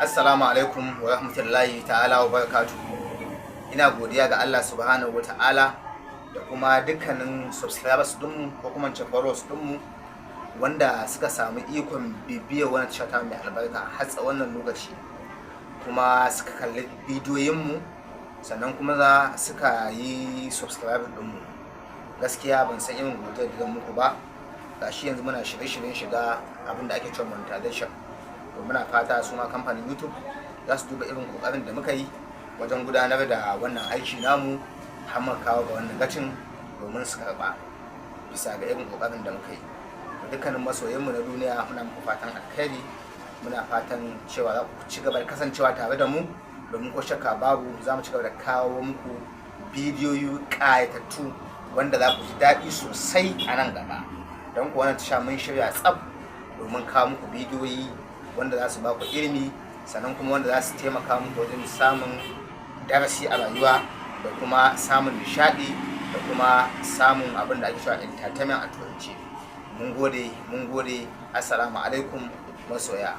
Assalamu alaikum wa rahmatullahi ta'ala wa barakatuhu. Ina godiya ga Allah subhanahu wa ta'ala da kuma dukkanin subscribers dinmu, ko kuma ce followers dinmu, wanda suka samu ikon bibiyar wannan tasha ta mai albarka har tsawon wannan lokaci, kuma suka kalli bidiyoyinmu, sannan kuma za suka yi subscribe dinmu. Gaskiya ban san irin godiyar da zan muku ba. Gashi yanzu muna shirye-shiryen shiga abin da ake cewa monetization. To, muna fata su ma kamfanin YouTube za su duba irin kokarin da muka yi wajen gudanar da wannan aiki namu har muka kawo ga wannan gacin, domin su karba bisa ga irin kokarin da muka yi. Dukkanin masoyanmu na duniya, muna muku fatan alkhairi. Muna fatan cewa za ku ci gaba da kasancewa tare da mu, domin ko shakka babu za mu ci gaba da kawo muku bidiyoyi ƙayatattu wanda za ku ji daɗi sosai a nan gaba. Don ku wannan tasha mun shirya tsaf domin kawo muku bidiyoyi wanda za su ba ku ilimi, sannan kuma wanda za su taimaka muku wajen samun darasi a rayuwa, da kuma samun nishaɗi, da kuma samun abin da ake cewa entertainment a Turanci. Mun gode, mun gode. Assalamu alaikum, masoya.